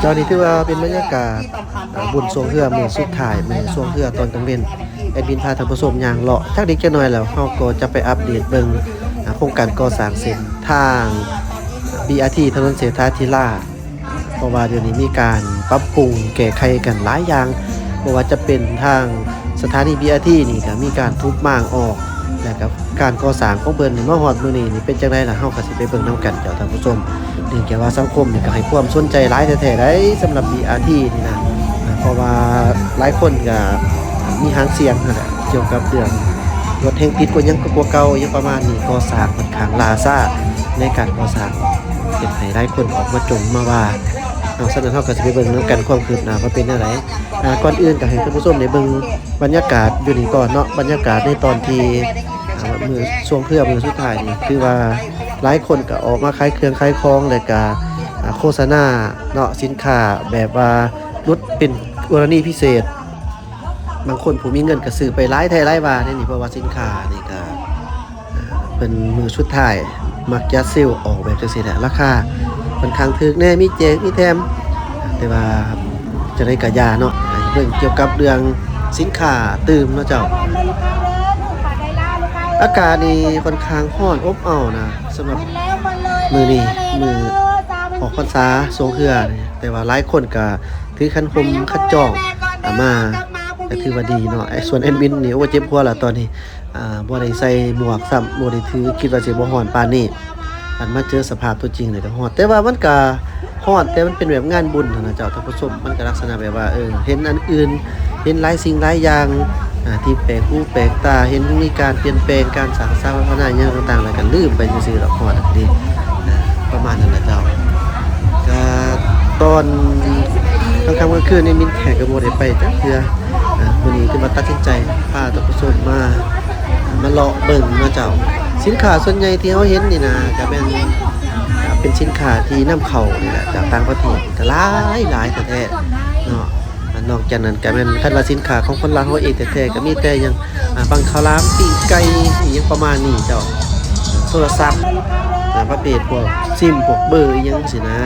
ເຈົ້າ ນີ້ຖືວ່າເປັນບັນຍາກາດ ອ່າ ບຸນຊ່ວງເຮືອມື້ສຸດທ້າຍ ມື້ຊ່ວງເຮືອຕອນກາງເວັນ. ແອດມິນພາທ່ານຜູ້ຊົມຍ່າງເລາະຈັກເລັກຈັກນ້ອຍ ແລ້ວເຮົາກໍຈະໄປອັບເດດເບິ່ງ ອ່າ ໂຄງການກໍ່ສ້າງເສັ້ນທາງ ບີອາທີ ຖະໜົນເສດຖາທິລາດ ເພາະວ່າດຽວນີ້ມີການປັບປຸງແກ້ໄຂກັນຫຼາຍຢ່າງ, ບໍ່ວ່າຈະເປັນທາງສະຖານີ ບີອາທີ ນີ້ກໍມີການທຸບມ້າງອອກ ແລ້ວກໍການກໍ່ສ້າງຂອງເພິ່ນນີ້ມາຮອດມື້ນີ້ນີ້ເປັນຈັ່ງໃດລະ ເຮົາກໍຊິໄປເບິ່ງນຳກັນເຈົ້າທ່ານຜູ້ຊົມ. ເນື່ອງຈາກວ່າສັງຄົມນີ້ກໍໃຫ້ຄວາມສົນໃຈຫຼາຍແທ້ໆໃດ໋ ສຳລັບ ບີອາທີ ນີ້ນະ ເພາະວ່າຫຼາຍຄົນກໍມີຫາງສຽງຫັ້ນແຫຼະ ກ່ຽວກັບເລື່ອງລົດແຮງຕິດກວ່າຫຍັງ ກວ່າເກົ່າ ຫຍັງປະມານນີ້ ກໍ່ສ້າງຂ້ອນຂ້າງລ່າຊ້າໃນການກໍ່ສ້າງ ເຮັດໃຫ້ຫຼາຍຄົນອອກມາຈົ່ມມາວ່າ. ເອົາ ສະນັ້ນເຮົາກໍຊິໄປເບິ່ງນຳກັນຄວາມຄືບໜ້າວ່າເປັນແນວໃດ. ອ່າ ກ່ອນອື່ນກໍໃຫ້ທ່ານຜູ້ຊົມໄດ້ເບິ່ງບັນຍາກາດຢູ່ນີ້ກ່ອນເນາະ, ບັນຍາກາດໃນຕອນທີ່ ອ່າ ມື້ຊ່ວງເຮືອມື້ສຸດທ້າຍນີ້ ຄືວ່າຫຼາຍຄົນກໍອອກມາຂາຍເຄື່ອງຂາຍຂອງ ແລະກະ ອ່າ ໂຄສະນາເນາະ ສິນຄ້າແບບວ່າຫຼຸດເປັນກໍລະນີພິເສດ. ບາງຄົນຜູ້ມີເງິນກໍຊື້ໄປຫຼາຍແທ້ຫຼາຍວ່າໃນນີ້ ເພາະວ່າສິນຄ້ານີ້ກໍ ອ່າ ເພິ່ນມື້ສຸດທ້າຍມັກຈະເຊວອອກແບບຈັ່ງຊີ້ແຫຼະ, ລາຄາຂ້ອນຂ້າງຖືກແດ່ ມີແຈກມີແຖມ. ແຕ່ວ່າຈັ່ງໃດກໍຢ່າເນາະ, ໃຫ້ເບິ່ງກ່ຽວກັບເລື່ອງສິນຄ້າຕື່ມເນາະເຈົ້າ. ອາກາດນີ້ຂ້ອນຂ້າງຮ້ອນອົບເອົ້ານະ ສຳລັບມື້ນີ້ ມື້ອອກພັນສາຊ່ວງເຮືອນີ້, ແຕ່ວ່າຫຼາຍຄົນກໍຖືຂັນຫົ່ມຂັນຈອງ ອ່າ ມາ ກໍຖືວ່າດີເນາະ. ສ່ວນແອດມິນນີ້ ໂອ້ ເຈັບຫົວລະຕອນນີ້ ອ່າ ບໍ່ໄດ້ໃສ່ໝວກຊ້ຳ ບໍ່ໄດ້ຖື ຄິດວ່າຊິບໍ່ຮ້ອນປານນີ້, ອັນມາເຈີສະພາບຕົວຈິງນີ້ກໍຮ້ອນ. ແຕ່ວ່າມັນກໍຮ້ອນ ແຕ່ມັນເປັນແບບງານບຸນຫັ້ນນະເຈົ້າທ່ານຜູ້ຊົມ, ມັນກໍລັກສະນະແບບວ່າ ເອີ ເຫັນອັນອື່ນ ເຫັນຫຼາຍສິ່ງຫຼາຍຢ່າງ ອ່າ ທີ່ແປກຫູແປກຕາ, ເຫັນມີການປ່ຽນແປງ ການສ້າງສາພັດທະນາຫຍັງຕ່າງໆ ແລ້ວກໍລືມໄປຊື່ໆດອກ ຮ້ອນເດ້ ອ່າ ປະມານນັ້ນລະເຈົ້າ. ກໍຕອນກາງຄ່ຳກາງຄືນນີ້ ມິນແຂກກໍບໍ່ໄດ້ໄປຈັກເທື່ອ. ອ່າ ມື້ນີ້ຖືວ່າຕັດສິນໃຈພາທ່ານຜູ້ຊົມມາ ມາເລາະເບິ່ງເນາະເຈົ້າ. ສິນຄ້າສ່ວນໃຫຍ່ທີ່ເຮົາເຫັນນີ້ນະ ກະແມ່ນ ອ່າ ເປັນສິນຄ້າທີ່ນຳເຂົ້ານີ້ແຫຼະ ຈາກຕ່າງປະເທດ ກະຫຼາຍຫຼາຍແທ້ໆເນາະ. ອ່າ ນອກຈາກນັ້ນກະແມ່ນ ຄັນວ່າສິນຄ້າຂອງຄົນລາວເຮົາເອງແທ້ໆ ກະມີແຕ່ຫຍັງ ອ່າ ບັ້ງເຂົ້າຫຼາມ ປີ້ງໄກ່ ອີ່ຫຍັງປະມານນີ້ເຈົ້າ, ໂທລະສັບ ອ່າ ປະເພດພວກຊິມ ພວກເບີ ອີ່ຫຍັງຊີ້ນະ.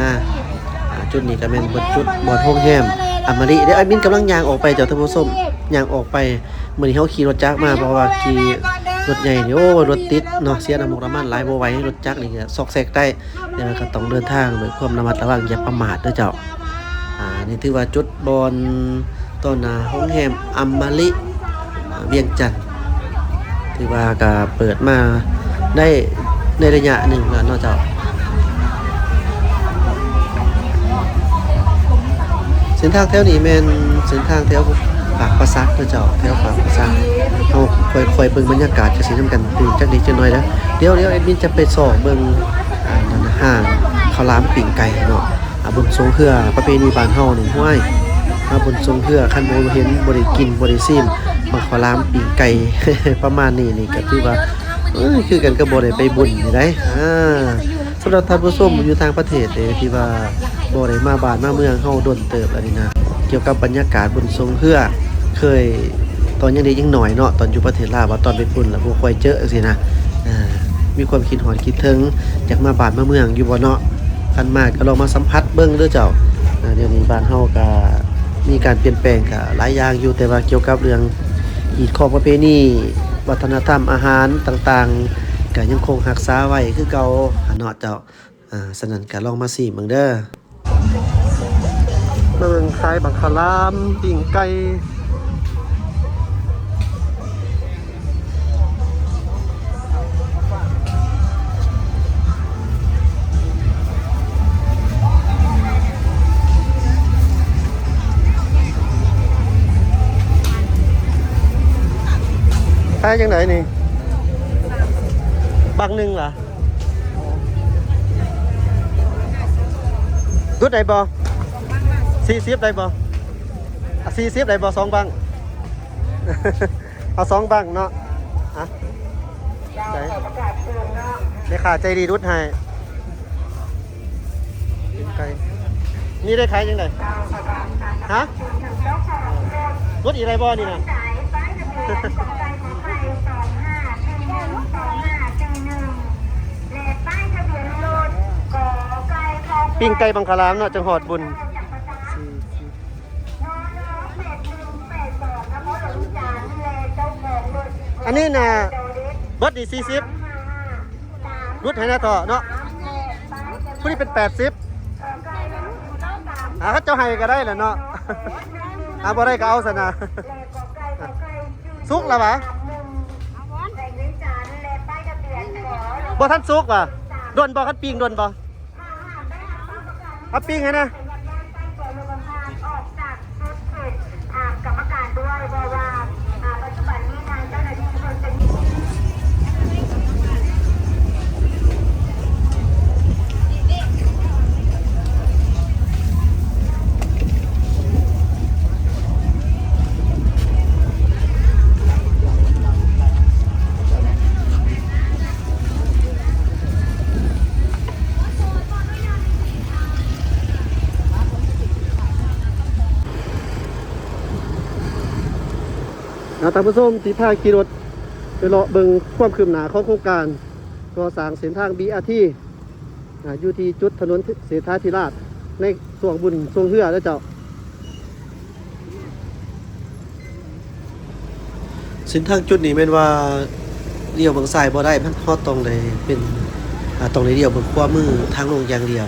ອ່າ ຈຸດນີ້ກໍແມ່ນເບິດຈຸດບ່ອນໂຮງແຮມອາມາລິເດ້. ແອດມິນກຳລັງຍ່າງອອກໄປເຈົ້າທ່ານຜູ້ຊົມ, ຍ່າງອອກໄປ. ມື້ນີ້ເຮົາຂີ່ລົດຈັກມາ ເພາະວ່າຂີ່ລົດໃຫຍ່ນີ້ ໂອ້ ລົດຕິດເນາະ, ເສຍນ້ຳມັນ ນ້ຳມັນຫຼາຍ ບໍ່ໄຫວ. ລົດຈັກນີ້ກໍຊອກແຊກໄດ້ ແຕ່ວ່າກໍຕ້ອງເດີນທາງດ້ວຍຄວາມລະມັດລະວັງ ຢ່າປະໝາດເດີເຈົ້າ. ອ່າ ນີ້ຖືວ່າຈຸດບ່ອນຕໍ່ໜ້າໂຮງແຮມອາມາລິ ອ່າ ວຽງຈັນ. ຖືວ່າກໍເປີດມາໄດ້ໃນໄລຍະໜຶ່ງແລ້ວເນາະເຈົ້າ. ເສັ້ນທາງແຖວນີ້ແມ່ນເສັ້ນທາງແຖວປາກປາສັກເນາະເຈົ້າ, ແຖວປາກປາສັກ. ເຮົາຄ່ອຍໆເບິ່ງບັນຍາກາດຈັ່ງຊີ້ນຳກັນຕື່ມຈັກນິດຈັກໜ້ອຍເດີ. ດຽວ ດຽວແອດມິນຈະໄປຊອກເບິ່ງ ອ່າ ຮ້ານອາຫານ ເຂົ້າຫຼາມ ປີ້ງໄກ່ເນາະ. ອ່າ ບຸນຊ່ວງເຮືອປະເພນີບ້ານເຮົານີ້ ຫ້ວຍ ມາບຸນຊ່ວງເຮືອ ຄັນບໍ່ເຫັນ ບໍ່ໄດ້ກິນ ບໍ່ໄດ້ຊີມ ບັກເຂົ້າຫຼາມ ປີ້ງໄກ່ ປະມານນີ້ນີ້ ກໍຖືວ່າ ເອີ ຄືກັນກັບບໍ່ໄດ້ໄປບຸນນີ້ໄດ໋. ອ່າ ສຳລັບທ່ານຜູ້ຊົມຢູ່ຕ່າງປະເທດເດ້ ທີ່ວ່າບໍ່ໄດ້ມາບ້ານມາເມືອງເຮົາດົນເຕີບແລ້ວນີ້ນະ, ກ່ຽວກັບບັນຍາກາດບຸນຊ່ວງເຮືອ ເຄີຍ ຕອນຍັງເດັກຍັງນ້ອຍເນາະ ຕອນຢູ່ປະເທດລາວ ວ່າຕອນໄປພຸ້ນລະບໍ່ຄ່ອຍເຈີຈັ່ງຊີ້ນະ. ອ່າ ມີຄວາມຄິດຮອດຄິດເຖິງ ຢາກມາບ້ານມາເມືອງຢູ່ບໍ່ເນາະ? ຄັນມາກໍລອງມາສຳຜັດເບິ່ງເດີເຈົ້າ. ອ່າ ດຽວນີ້ບ້ານເຮົາກໍມີການປ່ຽນແປງກໍຫຼາຍຢ່າງຢູ່, ແຕ່ວ່າກ່ຽວກັບເລື່ອງຮີດຄອງປະເພນີ ວັດທະນະທຳ ອາຫານຕ່າງໆ ກໍຍັງຄົງຮັກສາໄວ້ຄືເກົ່າຫັ້ນເນາະເຈົ້າ. ອ່າ ສະນັ້ນກໍລອງມາຊີມເບິ່ງເດີ. ມາເບິ່ງຂາຍບັກຂາມ ປີ້ງໄກ່. ຂາຍຈັ່ງໃດນີ້? ບັກໜຶ່ງຫວາ? ດຸດໄດ້ບໍ່? ສີ່ສິບໄດ້ບໍ່? ອ່ະ ສີ່ສິບໄດ້ບໍ່? ສອງບັ້ງ ເອົາສອງບັ້ງເນາະ. ອ່ະ ໃສ ແມ່ຄ້າໃຈດີດຸດໃຫ້. ໄກ່ ນີ້ໄດ້ຂາຍຈັ່ງໃດ? ຮະ? ຫຼຸດອີກໄດ້ບໍ່ນີ້ນະ? ແລະ ປ້າຍທະບຽນລົດ ກ.ໄກ່ ທ.ຫ ປີ້ງໄກ່ບັງຄະລາມເນາະ ຈັ່ງຮອດບຸນ. ອັນນີ້ນະ ເບິດນີ້ສີ່ສິບ ຫຼຸດໃຫ້ແດ່ເທາະເນາະ. ຜູ້ນີ້ເປັນແປດສິບ ອ່າ ເຂົາເຈົ້າໃຫ້ກໍໄດ້ແຫຼະເນາະ. ອ່າ ບໍ່ໄດ້ກໍເອົາຊັ້ນນະ. ສຸກແລ້ວຫວາ? ບໍ່ທັນສຸກຫວາ? ດົນບໍ່? ຄັນປີ້ງດົນບໍ່? ເອົາປີ້ງໃຫ້ນະ. ນະ ທ່ານຜູ້ຊົມ ທີ່ພາຂີ່ລົດໄປເລາະເບິ່ງຄວາມຄືບໜ້າຂອງໂຄງການກໍ່ສ້າງເສັ້ນທາງ ບີ ອາ ທີ ອ່າ ຢູ່ທີ່ຈຸດຖະໜົນເສດຖາທິລາດ ໃນຊ່ວງບຸນຊ່ວງເຮືອເດີເຈົ້າ. ເສັ້ນທາງຈຸດນີ້ແມ່ນວ່າລ້ຽວເບິ່ງຊ້າຍບໍ່ໄດ້ ມັນ ເຮົາຕ້ອງໄດ້ເປັນ ອ່າ ຕ້ອງໄດ້ລ້ຽວເບິ່ງຂວາມືທາງລົງຢ່າງດຽວ.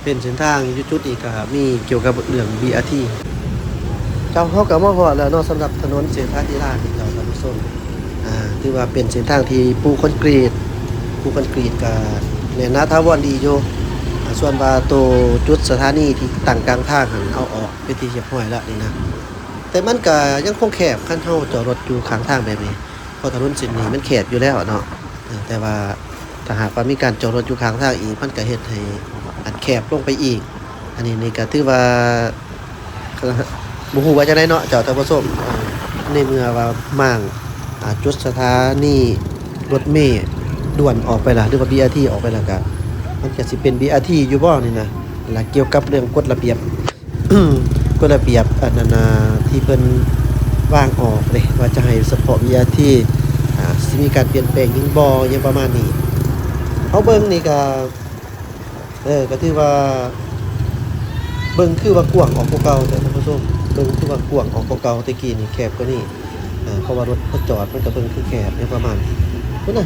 ເປັນເສັ້ນທາງຢູ່ຈຸດນີ້ກໍມີກ່ຽວກັບເລື່ອງ ບີ ອາ ທີ ເຈົ້າ. ເຮົາກໍມາຮອດແລ້ວເນາະ ສຳລັບຖະໜົນເສດຖາທິລາດນີ້ເຈົ້າ ທ່ານຜູ້ຊົມ. ອ່າ ຖືວ່າເປັນເສັ້ນທາງທີ່ປູຄອນກຣີດ ປູຄອນກຣີດກໍແໜ້ນໜາຖາວອນດີຢູ່. ອ່າ ສ່ວນວ່າໂຕຈຸດສະຖານີທີ່ຕັ້ງກາງທາງຫັ້ນ ເອົາອອກເປັນທີ່ຮຽບຮ້ອຍແລ້ວນີ້ນະ, ແຕ່ມັນກໍຍັງຄົງແຄບ ຄັນເຮົາຈອດລົດຢູ່ຂ້າງທາງແບບນີ້ ເພາະຖະໜົນເສັ້ນນີ້ມັນແຄບຢູ່ແລ້ວເນາະ. ເອີ ແຕ່ວ່າຖ້າຫາກວ່າມີການຈອດລົດຢູ່ຂ້າງທາງອີກ ມັນກໍເຮັດໃຫ້ອັນແຄບລົງໄປອີກ. ອັນນີ້ນີ້ກໍຖືວ່າ ບໍ່ຮູ້ວ່າຈັ່ງໃດເນາະ ເຈົ້າ ທ່ານຜູ້ຊົມ. ເອີ ໃນເມື່ອວ່າມ້າງ ອ່າ ຈຸດສະຖານີລົດເມດ່ວນອອກໄປລະ ຫຼືວ່າ ບີ ອາ ທີ ອອກໄປລະ ກະ ມັນກະຊິເປັນ ບີ ອາ ທີ ຢູ່ບໍ່ນີ້ນະ. ລະກ່ຽວກັບເລື່ອງກົດລະບຽບ ກົດລະບຽບອັນນັ້ນນະ ທີ່ເພິ່ນວາງອອກເດ້ ວ່າຈະໃຫ້ສະເພາະ ວີໄອພີ ອ່າ ຊິມີການປ່ຽນແປງຫຍັງບໍ່ ຫຍັງປະມານນີ້. ເຮົາເບິ່ງນີ້ກະ ເອີ ກະຖືວ່າເບິ່ງຄືວ່າກວ້າງອອກກວ່າເກົ່າ ແຕ່ທ່ານຜູ້ຊົມ ເບິ່ງຄືວ່າກວ້າງອອກກວ່າເກົ່າ. ແຕ່ກີ້ນີ້ແຄບກວ່ານີ້. ອ່າ ເພາະວ່າລົດມາຈອດ ມັນກະເບິ່ງຄືແຄບ ແນວປະມານພຸ້ນນະ.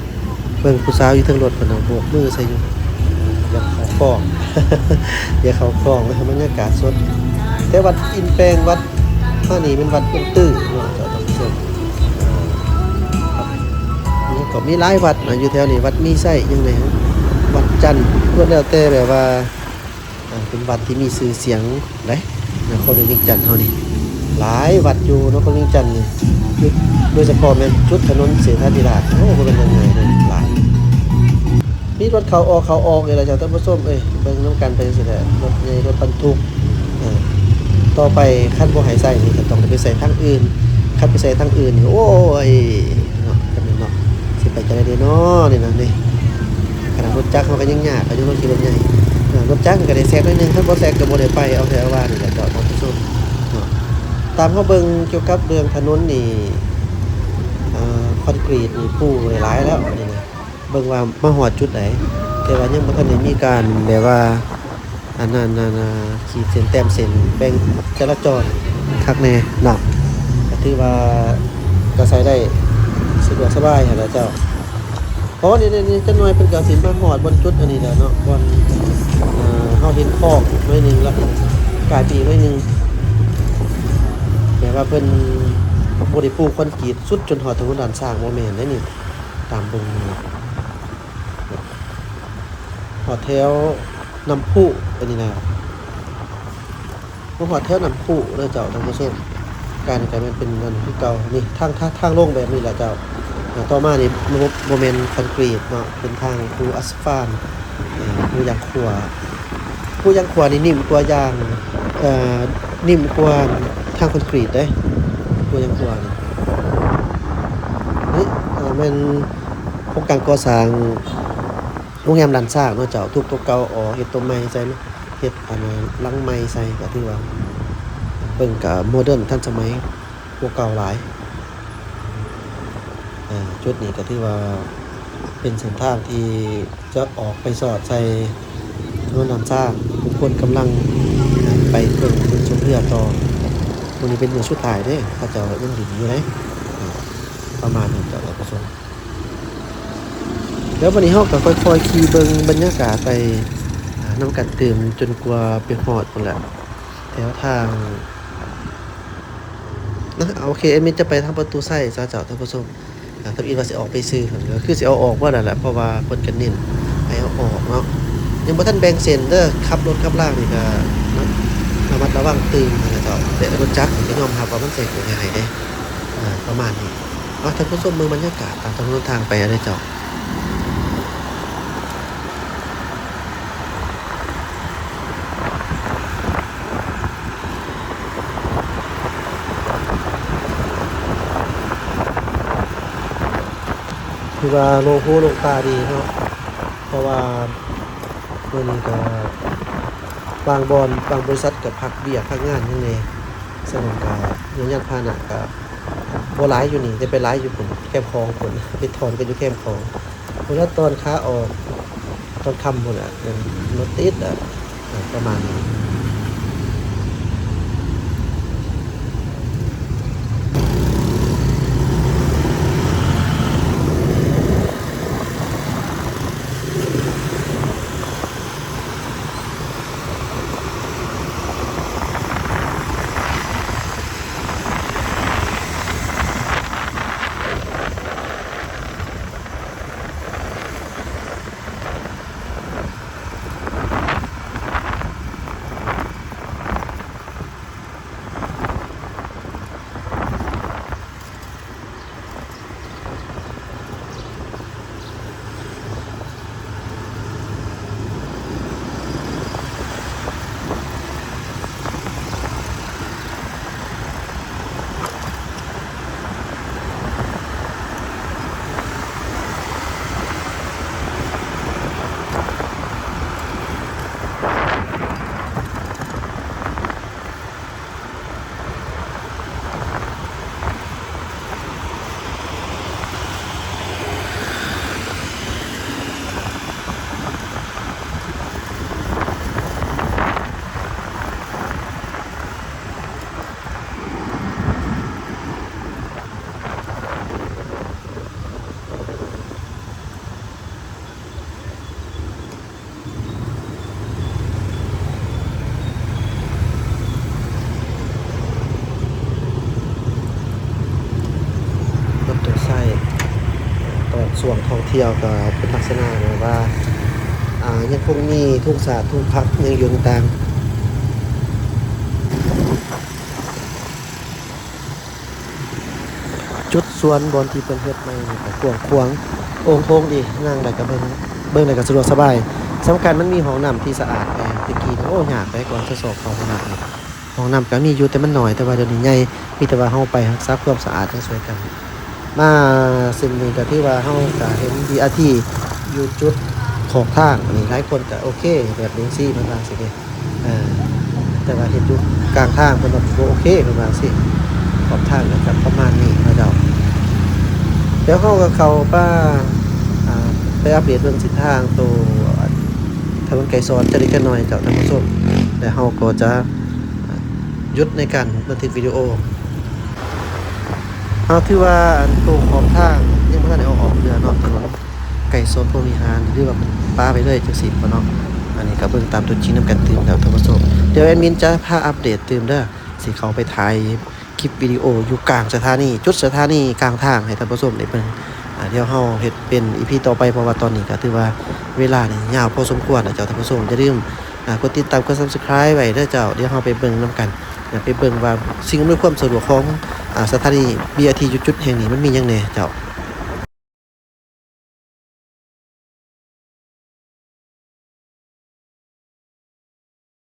ເບິ່ງຜູ້ສາວຢູ່ເທິງລົດພຸ້ນນະ ໂບກມືໃສ່ຢູ່ ຢາກເຂົ້າກ້ອງ ຢາກເຂົ້າກ້ອງນະ. ບັນຍາກາດສົດ ແຕ່ວັດອິນແປງ ວັດ ອັນນີ້ແມ່ນວັດຕົ້ນຕື້ເນາະ ທ່ານຜູ້ຊົມ. ອ່າ ມັນກໍມີຫຼາຍວັດນະ ຢູ່ແຖວນີ້ ວັດມີໄຊ ຫຍັງແດ່ ວັດຈັນ ລ້ວນແລ້ວແຕ່ແບບວ່າ ອ່າ ເປັນວັດທີ່ມີຊື່ສຽງເດ້ ນະຄອນຫຼວງວຽງຈັນເຮົານີ້. ຫຼາຍວັດຢູ່ນະຄອນຫຼວງວຽງຈັນນີ້ ຈຸດ ໂດຍສະເພາະແມ່ນຈຸດຖະໜົນເສດຖາທິລາດ. ໂອ້ ບໍ່ແມ່ນເລື່ອງງ່າຍເດ້ ຫຼາຍ. ມີລົດເຂົ້າອອກ ເຂົ້າອອກນີ້ລະເຈົ້າ ທ່ານຜູ້ຊົມເອີຍ. ເບິ່ງນຳກັນໄປຈັ່ງຊີ້ແຫຼະ ລົດໃຫຍ່ ລົດບັນທຸກ. ເອີ ຕໍ່ໄປຄັນບໍ່ໃຫ້ໃຊ້ນີ້ ກໍຕ້ອງໄດ້ໄປໃຊ້ທາງອື່ນ. ຄັນໄປໃຊ້ທາງອື່ນນີ້ ໂອ້ຍ ເນາະ ຈັ່ງນັ້ນເນາະ ຊິໄປຈັ່ງໃດເດເນາະ ນີ້ນະ. ນີ້ ຂະໜາດລົດຈັກເຮົາກໍຍັງຍາກ ກໍຍັງຕ້ອງຂີ່ລົດໃຫຍ່. ເອີ ລົດຈັກມັນກໍໄດ້ແຊກໜ້ອຍໜຶ່ງ ຄັນບໍ່ແຊກກໍບໍ່ໄດ້ໄປ. ເອົາແທ້ເອົາວ່ານີ້ແຫຼະເຈົ້າ ທ່ານຜູ້ຊົມເນາະ. ຕາມເຮົາເບິ່ງກ່ຽວກັບເລື່ອງຖະໜົນນີ້ ເອີ ຄອນກຣີດນີ້ປູໄວ້ຫຼາຍແລ້ວນີ້ນະ. ເບິ່ງວ່າມາຮອດຈຸດໃດ ແຕ່ວ່າຍັງບໍ່ທັນໄດ້ມີການແບບວ່າ ອັນນັ້ນ ອັນນັ້ນ ຂີດເສັ້ນແຕ້ມເສັ້ນແບ່ງຈະລາຈອນຄັກແນ່ເນາະ. ກໍຖືວ່າກໍໃຊ້ໄດ້ສະດວກສະບາຍຫັ້ນລະເຈົ້າ. ເພາະວ່ານີ້ ນີ້ ນີ້ຈັກໜ່ອຍເພິ່ນກໍຊິມາຮອດບ່ອນຈຸດອັນນີ້ແຫຼະເນາະ ບ່ອນ ເອີ ເຮົາເຫັນຄອກໜ້ອຍໜຶ່ງລະ ກາຍໄປອີກໜ້ອຍໜຶ່ງ. ແຕ່ວ່າເພິ່ນບໍ່ໄດ້ປູຄອນກຣີດສຸດຈົນຮອດຖະໜົນດ່ານຊ້າງ ບໍ່ແມ່ນເດ້ນີ້. ຕາມເບິ່ງນີ້ນະ ຮອດແຖວນ້ຳພຸ ອັນນີ້ນະ ມາຮອດແຖວນ້ຳພຸເດີເຈົ້າ ທ່ານຜູ້ຊົມ. ການນີ້ກໍແມ່ນເປັນອັນຄືເກົ່າ ນີ້ທາງ ທາງ ທາງລົງແບບນີ້ລະເຈົ້າ. ອ່າ ຕໍ່ມານີ້ບໍ່ ບໍ່ແມ່ນຄອນກຣີດເນາະ ເປັນທາງປູອາສຟານ. ອ່າ ປູຢາງຂົວ ປູຢາງຂົວນີ້ໜິ້ມກວ່າຢາງ ເອີ ໜິ້ມກວ່າທາງຄອນກຣີດເດ້ ປູຢາງຂົວນີ້. ນີ້ ເອີ ແມ່ນໂຄງການກໍ່ສ້າງ ໂຮງແຮມລ້ານຊ້າງເນາະເຈົ້າ. ທຸບຕົວເກົ່າອອກ ເຮັດຕົວໃໝ່ໃສ່ ເຮັດອັນຫຼັງໃໝ່ໃສ່ ກໍຖືວ່າເບິ່ງກໍໂມເດີນທັນສະໄໝກວ່າເກົ່າຫຼາຍ. ເອີ ຈຸດນີ້ກໍຖືວ່າເປັນເສັ້ນທາງທີ່ຈະອອກໄປສອດໃສ່ຖະໜົນລ້ານຊ້າງ ຄົນກຳລັງໄປເບິ່ງ ເບິ່ງຊົມເຮືອຕໍ່. ມື້ນີ້ເປັນມື້ສຸດທ້າຍເດ້ ເຂົາເຈົ້າຍັງຫຼິ້ນຢູ່ເດ້. ປະມານນີ້ເຈົ້າ ທ່ານຜູ້ຊົມ. ແລ້ວບັດນີ້ເຮົາກໍຄ່ອຍໆຂີ່ເບິ່ງບັນຍາກາດໄປນຳກັນຕື່ມ ຈົນກວ່າໄປຮອດພຸ້ນແຫຼະ ແຖວທາງ ນະ ໂອເຄ ແອດມິນຈະໄປທາງປະຕູໄຊຊະເຈົ້າ ທ່ານຜູ້ຊົມ. ອ່າ ທຳອິດວ່າຊິອອກໄປຊື່ ກໍຄືຊິເອົາອອກບໍ່ໄດ້ແຫຼະ ເພາະວ່າເພິ່ນກໍເນັ້ນໃຫ້ເອົາອອກເນາະ. ຍັງບໍ່ທັນແບ່ງເສັ້ນເດີ ຂັບລົດຂັບລານີ້ກໍລະມັດລະວັງຕື່ມຫັ້ນນະເຈົ້າ. ແຕ່ລົດຈັກນີ້ກໍຍອມຮັບວ່າມັນໃສ່ເກີນໃຫ້ໄດ້ ອ່າ ປະມານນີ້. ເອົາ ທ່ານຜູ້ຊົມເບິ່ງບັນຍາກາດຕາມຖະໜົນຫົນທາງໄປເດີເຈົ້າ. ຖືວ່າໂລ່ງຫູໂລ່ງຕາດີເນາະ ເພາະວ່າມື້ນີ້ກໍບາງບ່ອນ ບາງບໍລິສັດກໍພັກວຽກພັກງານຫຍັງແດ່. ສະນັ້ນກໍຍານພາຫະນະກໍບໍ່ຫຼາຍຢູ່ນີ້ ແຕ່ໄປຫຼາຍຢູ່ພຸ້ນ ແຄມຂອງພຸ້ນ ໄປຖອນກັນຢູ່ແຄມຂອງ. ພຸ້ນລະ ຕອນຂາອອກ ຕອນຄ່ຳພຸ້ນລະ ແມ່ນລົດຕິດລະ ເອີ ປະມານນີ້. ລົດໂດຍສານ ຕອນຊ່ວງທ່ອງທ່ຽວກໍເປັນລັກສະນະແບບວ່າ ອ່າ ຍັງຄົງມີທຸງຊາດທຸງພັກຍັງຢູ່ຕ່າງໆ. ຈຸດສວນບ່ອນທີ່ເພິ່ນເຮັດໃໝ່ນີ້ກໍກວ້າງຂວາງໂອງໂຖງດີ ຍ່າງໄດ້ກໍເບິ່ງ ເບິ່ງໄດ້ກໍສະດວກສະບາຍ. ສຳຄັນມັນມີຫ້ອງນ້ຳທີ່ສະອາດແດ່ ແຕ່ກີ້ນີ້ ໂອ້ ຍາກເດ້ ກວ່າຈະຊອກເຂົ້າຫ້ອງນ້ຳນີ້. ຫ້ອງນ້ຳກໍມີຢູ່ ແຕ່ມັນໜ້ອຍ ແຕ່ວ່າດຽວນີ້ໃຫຍ່ ມີແຕ່ວ່າເຮົາໄປຮັກສາຄວາມສະອາດ ເຮົາຊ່ວຍກັນ. ມາເສັ້ນນີ້ກໍຖືວ່າເຮົາກໍເຫັນ ບີ ອາ ທີ ຢູ່ຈຸດຂອບທາງ ອັນນີ້ຫຼາຍຄົນກໍໂອເຄ ແບບນີ້ຊີ້ ເພິ່ນວ່າຊີ້ເດ້. ເອີ ແຕ່ວ່າເຮັດຢູ່ກາງທາງເພິ່ນວ່າບໍ່ໂອເຄ ເພິ່ນວ່າຊີ້. ຂອບທາງກໍຈະປະມານນີ້ເນາະເຈົ້າ. ດຽວເຮົາກໍເຂົ້າໄປ ອ່າ ໄປອັບເດດເບິ່ງເສັ້ນທາງໂຕ ອ່າ ຖະໜົນໄກສອນຈັກເລັກຈັກໜ້ອຍເຈົ້າທ່ານຜູ້ຊົມ ແລະເຮົາກໍຈະ ອ່າ ຢຸດໃນການບັນທຶກວິດີໂອ. ເຮົາຖືວ່າອັນໂຕຂອບທາງຍັງບໍ່ທັນໄດ້ເອົາອອກເທື່ອເນາະ ຖະໜົນໄກສອນພົມວິຫານ ຫຼືວ່າເພິ່ນປະໄວ້ເລີຍຈັ່ງຊີ້ບໍ່ເນາະ. ອັນນີ້ກໍເບິ່ງຕາມຕົວຈິງນຳກັນຕື່ມແລ້ວທ່ານຜູ້ຊົມ. ດຽວແອດມິນຈະພາອັບເດດຕື່ມເດີ ຊິເຂົ້າໄປຖ່າຍຄລິບວິດີໂອຢູ່ກາງສະຖານີ ຈຸດສະຖານີກາງທາງໃຫ້ທ່ານຜູ້ຊົມໄດ້ເບິ່ງ. ອ່າ ດຽວເຮົາເຮັດເປັນອີພີຕໍ່ໄປ ເພາະວ່າຕອນນີ້ກໍຖືວ່າເວລານີ້ຍາວພໍສົມຄວນແລ້ວເຈົ້າທ່ານຜູ້ຊົມ. ຢ່າລືມ ອ່າ ກົດຕິດຕາມ ກົດ Subscribe ໄວ້ເດີເຈົ້າ. ດຽວເຮົາໄປເບິ່ງນຳກັນ ໄປເບິ່ງວ່າສິ່ງອຳນວຍຄວາມສະດວກຂອງ ອ່າ ສະຖານີ ບີ ອາ ທີ ຢູ່ຈຸດແຫ່ງນີ້ມັນມີຫຍັງແດ່ເຈົ້າ.